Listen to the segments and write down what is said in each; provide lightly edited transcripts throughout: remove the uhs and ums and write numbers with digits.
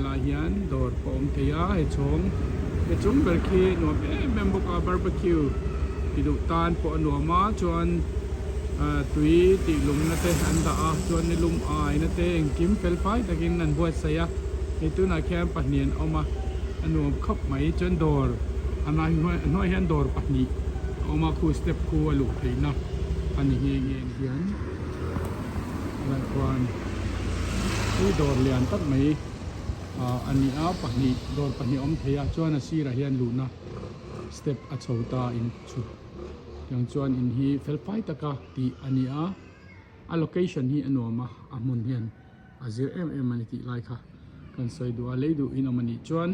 helai hian dawr pawh a awm thei a he chhawng he chung ber khi nuam em em bawk a barbecue ti duh tan pawh a nuam a chuan ah tui tih lumna te an dah a chuan nilum aina te engkim fel fai takin an buatsaih a hei tunah khian pahnih an awm a a nuam khawp mai chuan dawr a hnuai hian dawr pahnih a awm a khu step khu a luh theihna a ni nghe nghe ni hian helai khuan hi dawr lian tak mai ah a ni a pahnih dawr pahnih a awm thei a chuan a sirah hian luhna step a chho ta in chhuk tiang chuan in hi fel fai taka tih a ni a a location hi a nuam a a hmun hian a zir em em a ni tih lai kha kan sawi duh a lei duh in awm a nih chuan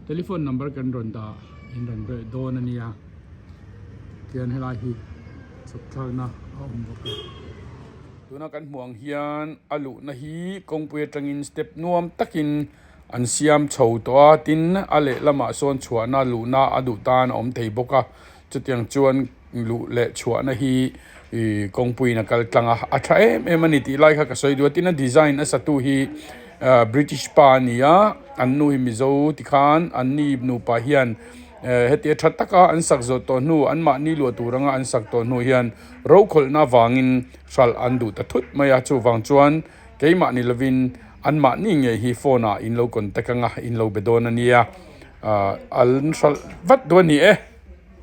telephone number kan rawn dah in rawn reh dawn a nia tian helai hi chhuk thlakna a awm bawk a. Tuna kan hmuh ang hian a luhna hi kawngpui atangin step nuam takin an siam chho tawh a tin a lehlamah sawn chhuahna luhna a duh tan a awm thei bawk a chutiang chuan luh leh chhuahna hi ih kawngpuiin a kal tlang a a tha em em a ni tih lai kha ka sawi duh a tin a design a satu hi ah british pa a ni a an nu hi mizo tikhan an ni nupa hian eh heti a tha taka an sak zawh tawh hnu an mahni luah tur anga an sak tawh hnu hian rokhawlhna avangin hralh an duh ta thut mai a chuvang chuan keimah ni lovin an mahni ngei hi phone ah in lo contact anga in lo be dawn a nia ah an hralh vat duh a ni e.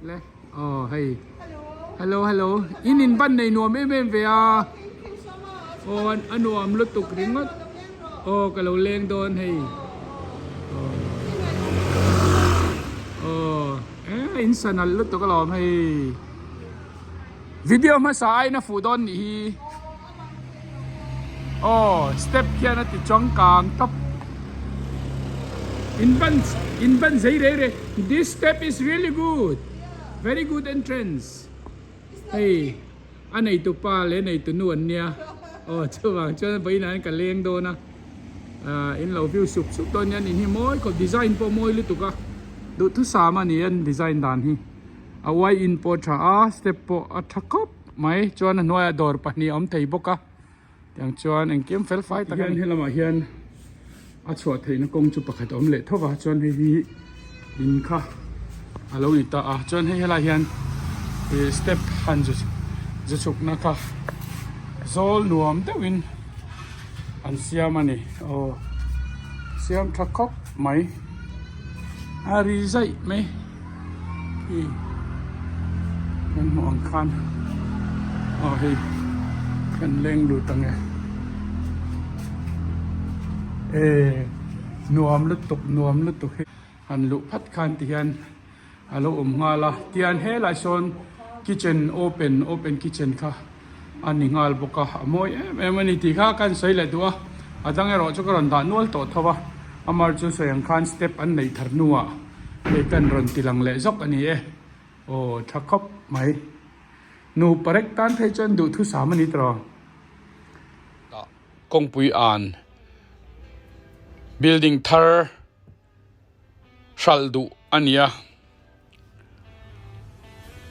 Le aw hei hello hello in in ban nei nuam em em ve a aw a nuam lutuk ringawt aw ka lo leng dawn hei aw eh in sa nalh lutuk alawm hei video hmasa aiin a fuh dawn nih hi aw step khian a ti changkang tawp in ban in ban zei rei rei this step is really good very good entrance hei a neitu pa leh a neitu nu an nia aw chuvang chuan vawiin ah hian ka leng dawn a ah in lo view sup sup dawn hian in hi mawi khawp design pawh mawi lutuk a duhthusam a ni an design dan hi a uai in pawh a tha a step pawh a tha khawp. Mai chuan a hnuaiah dawr pahnih a awm thei bawk a tiang chuan engkim fel fai tak a ni. Helamah hian a chhuah theihna kawng chu pakhat a awm leh tho va chuan hei hi in kha a lo ni ta a chuan hei helai hian ih step han zu zu chhukna kha zawl nuam deuhin an siam a ni aw siam tha khawp mai a ri zaih mai. Khi kan hmuh ang khan aw hei kan leng lut ang e eh nuam lutuk nuam lutuk hi han luh phat khan ti hian a lo awm nghal a tian helai sawn kitchen open open kitchen kha a ni nghal bawk a a mawi em em a ni tih kha ka han sawi leh duh a a dang erawh chu ka rawn dah nual tawh tho a amah chu sawi ang khan step an neih thar hnuah hei kan rawn ti lang leh zawk a ni e aw tha khawp mai nupa rek tan phei chuan duhthusam a ni tawh kawngpui an building thar hralh duh a ni a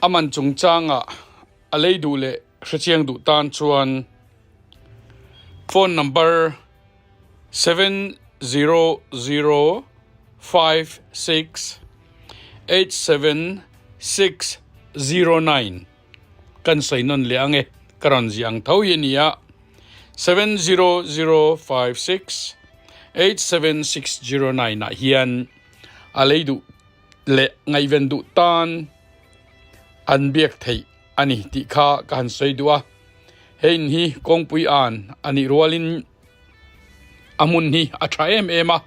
a man chungchangah a lei duh leh hrechiang duh tan chuan phone number 7005687609 kan sawi nawn leh ang e ka rawn ziah ang tho hi a ni a 7005687609 ah hian a lei duh leh ngaihven duh tan an biak theih a ni tih kha ka han sawi duh a hei in hi kawngpui an a nih rualin a hmun hi a tha em em a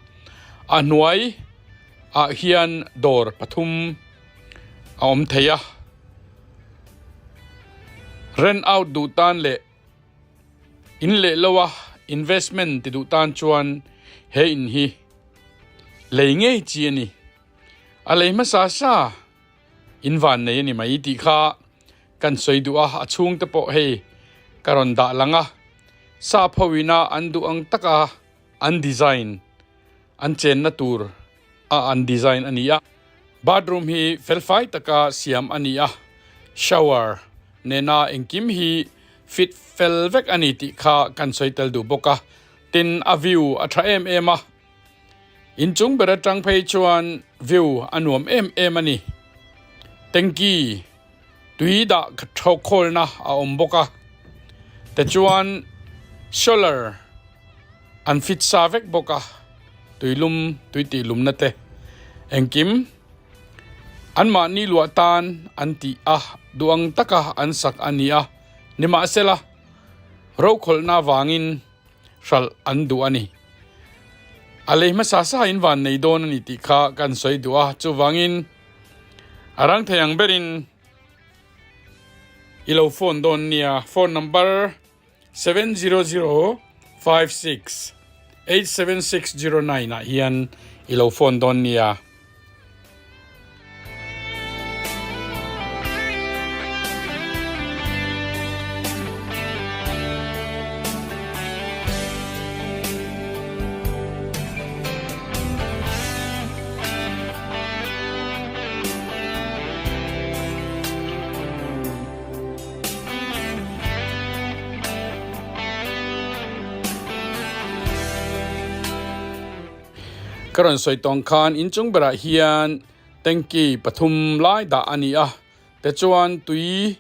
a hnuai ah hian dawr pathum a awm thei a rent out duh tan leh in leh lo a investment ti duh tan chuan he in hi lei ngei chi a ni a lei hmasa sa in van nei a ni mai tih kha kan sawi duh a a chhungte pawh hei ka rawn dah lang a sap ho ina an duh ang taka an design an chenna tur a an design a ni a bathroom hi felfai taka siam a ni a shower nena engkim hi fit fel vek a ni tih kha kan sawi tel duh bawk a tin a view a tha em em a. Inchung ber atang phei chuan view a nuam em em a ni. Tanky tui dah khawlna a awm bawk a. Tichuan solar an fit sa vek bawk a, tuilum tui tih lumna te engkim anmahni luah tan an tih a duh ang taka an sak a ni a. Nimahsela rokhawlhna avangin hralh an duh a ni. A lei hmasa sa in van nei dawn a ni tih kha kan sawi duh a, chuvangin a rang thei ang berin i lo phone dawn nia. Phone number 70056 87609 ah hian i lo phone dawn nia. Ka rawn sawi tawng khan inchung berah hian tanky pathum lai dah a ni a, tichuan tui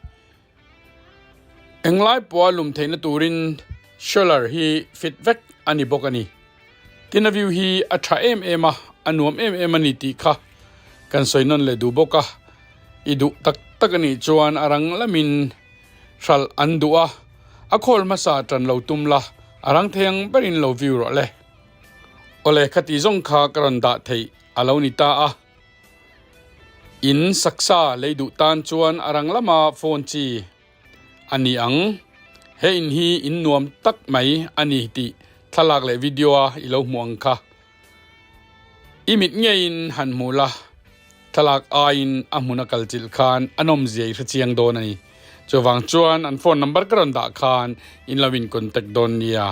englai pawha lum theihna turin solar hi fit vek a ni bawk a ni. Tin a view hi a tha em em a, a nuam em em a ni tih kha kan sawi nawn leh duh bawk a, i duh tak tak a nih chuan a rang lamin hralh an duh a, a khawl hmasa tan lo tum la, a rang thei ang berin lo view rawh le. Awle khati zawng kha ka rawn dah theih a lo ni ta a, in saksa lei duh tan chuan a rang lama phone chi a ni ang. He in hi in nuam tak mai a ni tih thlalak leh video a i lo hmuh ang kha. I mit ngeiin han hmu la, thlalak aiin a hmun a kal chilh khan a nawmzia i hrechiang dawn a ni. Chuvang chuan an phone number ka rawn dah khan in lo in contact dawn nia.